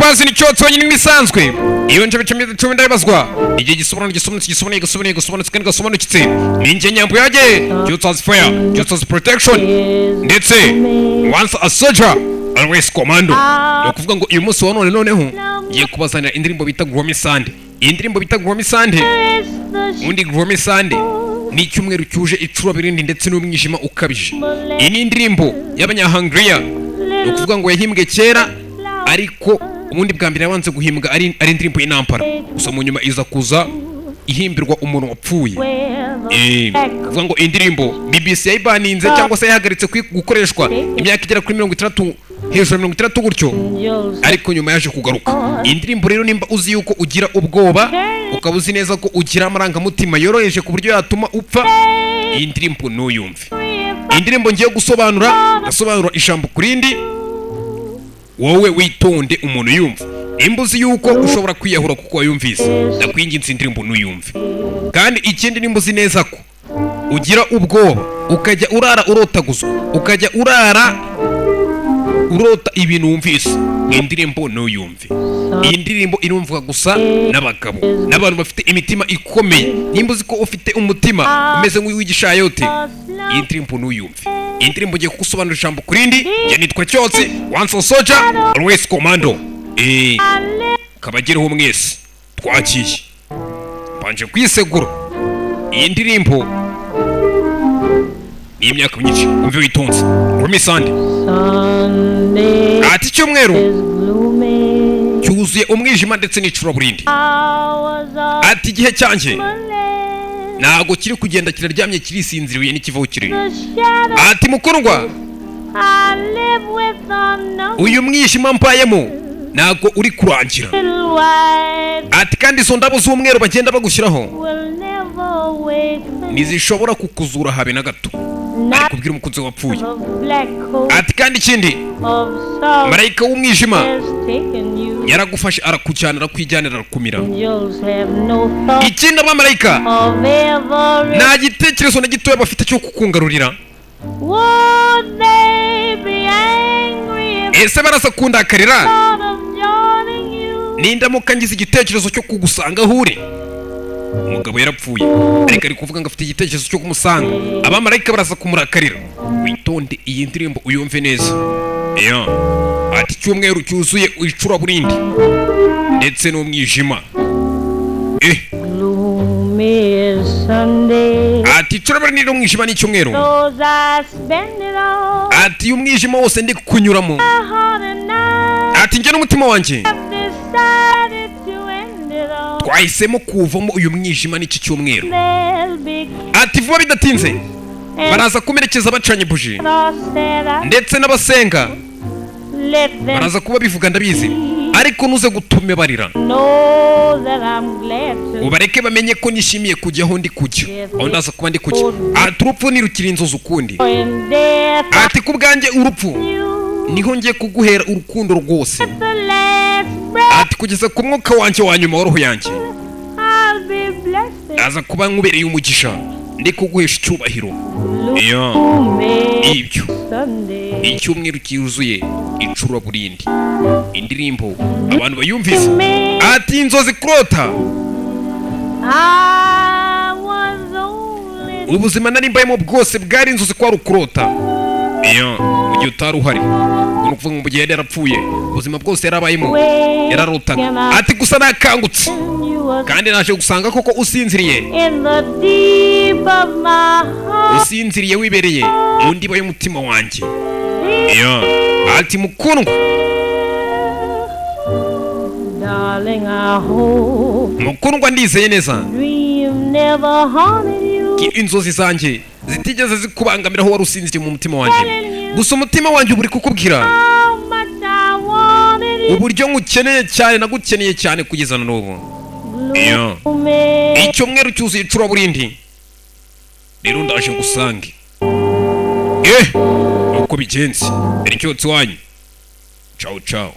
Pazi ni cyotsi wenyine nk'ibisanzwe. Iyo nje bice 10 ndabibazwa igihe gisobanura, gisobanutse, gisobanuye, gisobanuye, gisobanutse kandi gasobanukitse. Ni njye nyambo yage Cyotsi fire, Cyotsi protection, ndetse once a soldier, always commando. Ni ukuvuga ngo uyu munsi wa none noneho ngiye kubazanira indirimbo bita Gloomy Sunday. Iyi ndirimbo bita Gloomy Sunday, ubundi Gloomy Sunday ni icyumweru cyuje icuraburindi ndetse n'umwijima ukabije. Iyi ni indirimbo y'Abanyahangiriya. Ni ukuvuga ngo yahimbwe kera, ariko ubundi bwa mbere yabanze guhimbwa ari indirimbo y'intambara gusa, mu nyuma iza kuza ihimbirwa umuntu wapfuye. Kuvuga ngo indirimbo BBC yayibaninze cyangwa se yahagaritse gukoreshwa imyaka igera kuri 60, hejuru ya 60 gutyo, ariko nyuma yaje kugaruka. Iyi ndirimbo rero, nimba uzi yuko ugira ubwoba, ukaba uzi neza ko ugira amarangamutima yoroheje ku buryo yatuma upfa, iyi ndirimbo ntuyumve. Iyi ndirimbo ngiye gusobanura, ndasobanura ijambo ku rindi, wowe witonde umuntu yumva. Nimba uzi yuko ushobora kwiyahura kuko wayumvise, ndakwinginze, indirimbo ntuyumve. Kandi ikindi, nimba uzi neza ko ugira ubwoba, ukajya urara urotaguzwa, ukajya urara urota ibintu wumvise, iyi ndirimbo ntuyumve. Iyi ndirimbo irumvwa gusa n'abagabo n'abantu bafite imitima ikomeye. Nimba uzi ko ufite umutima umeze nk'uw'igishayote, iyi ndirimbo ntuyumve. Iyi ndirimbo ngiye kugusobanurira ijambo ku rindi. Njye nitwa Cyotsi, once a soldier, always commando. Kabagereho mwese. Twagiye, mbanje kwisegura. Iyi ndirimbo ni imyaka myinshi, umve witonze. Gloomy Sunday. Sunday Ati icyumweru is gloomy. cyuzuye umwijima ndetse n'icuraburindi. Hours of Ati igihe cyanjye ntabwo kiri kugenda, kiraryamye, kirisinziriye n'ikivaho kiri. the shadow Ati mukundwa, I live with unknown uyu mwijima mbayemo ntabwo uri kurangira. little white Ati kandi izo ndabo z'umweru bagenda bagushyiraho will never wake me. ntizishobora kukuzura habe na gato. Ari kubwira umukunzi we wapfuye. Of black coat Ati kandi ikindi, of sorrow marayika w'umwijima has taken you. yaragufashe, arakujyana, arakwijyanira, arakumira. Angels have no thought Ikindi, abamarayika of ever nta gitekerezo na gitoya bafite cyo kukungarurira. Would they be angry if Ese baraza kundakarira thought of joining you? nindamuka ngize igitekerezo cyo kugusanga aho uri? Umugabo yarapfuye, ariko ari kuvuga ngo afite igitekerezo cyo kumusanga, abamarayika baraza kumurakarira. Witonde, iyi ndirimbo uyumve neza. Iyo ati icyumweru cyuzuye icuraburindi ndetse n'umwijima. Gloomy Sunday. Ati icuraburindi n'umwijima ni icyumweru. Those I spend it all. Ati umwijima wose ndi kunyuramo. My heart and I Ati njye n'umutima wanjye have decided to end it all. twahisemo kuvamo uyu mwijima n'iki cyumweru. There'll be Ati vuba bidatinze baraza kumerekeza bacanye buji, all said I ndetse n'abasenga let them baraza kuba bivuga, ndabizi, ariko ntuze gutume barira. know that I'm glad to Ubareke bamenye ko nishimiye kujya aho ndi kujya, aho ndaza kuba ndi kujya. Ati urupfu ntirukiri inzozi ukundi. In death Ati ku bwanjye urupfu you niho ngiye kuguhera urukundo rwose. The last breath Ati kugeza ku mwuka wanjye wa nyuma wa roho yanjye, I'll be blessed. ndaza kuba nkubereye umugisha, ndi kuguhesha icyubahiro. Iyo Gloomy ibyo Sunday. icyumweru cyuzuye icuraburindi. Indirimbo abantu bayumvise. Me, Ati inzozi kurota, I was only ubuzima nari mbayemo bwose bwari inzozi, kwari ukurota. Iyo mu gihe utari uhari, ubwo ni ukuvuga ngo mu gihe yari yarapfuye, ubuzima bwose yarabayemo yararotaga. Ati gusa nakangutse you was kandi naje gusanga koko usinziriye, in the deep of my heart. usinziriye wibereye mu ndiba y'umutima wanjye. Iyo ati mukundwa, Darling, I hope mukundwa, ndizeye neza dream never haunted you. ko inzozi zanjye zitigeze zikubangamira aho wari usinziriye mu mutima wanjye. Gusa umutima wanjye uba uri kukubwira How much I wanted you. uburyo nkukeneye cyane, nagukeneye cyane kugeza na n'ubu. Iyo Gloomy icyumweru cyuzuye icuraburindi rero, ndaje ngusange. Nuko bigenze. Mbere cyotsi wanyu, ciao ciao.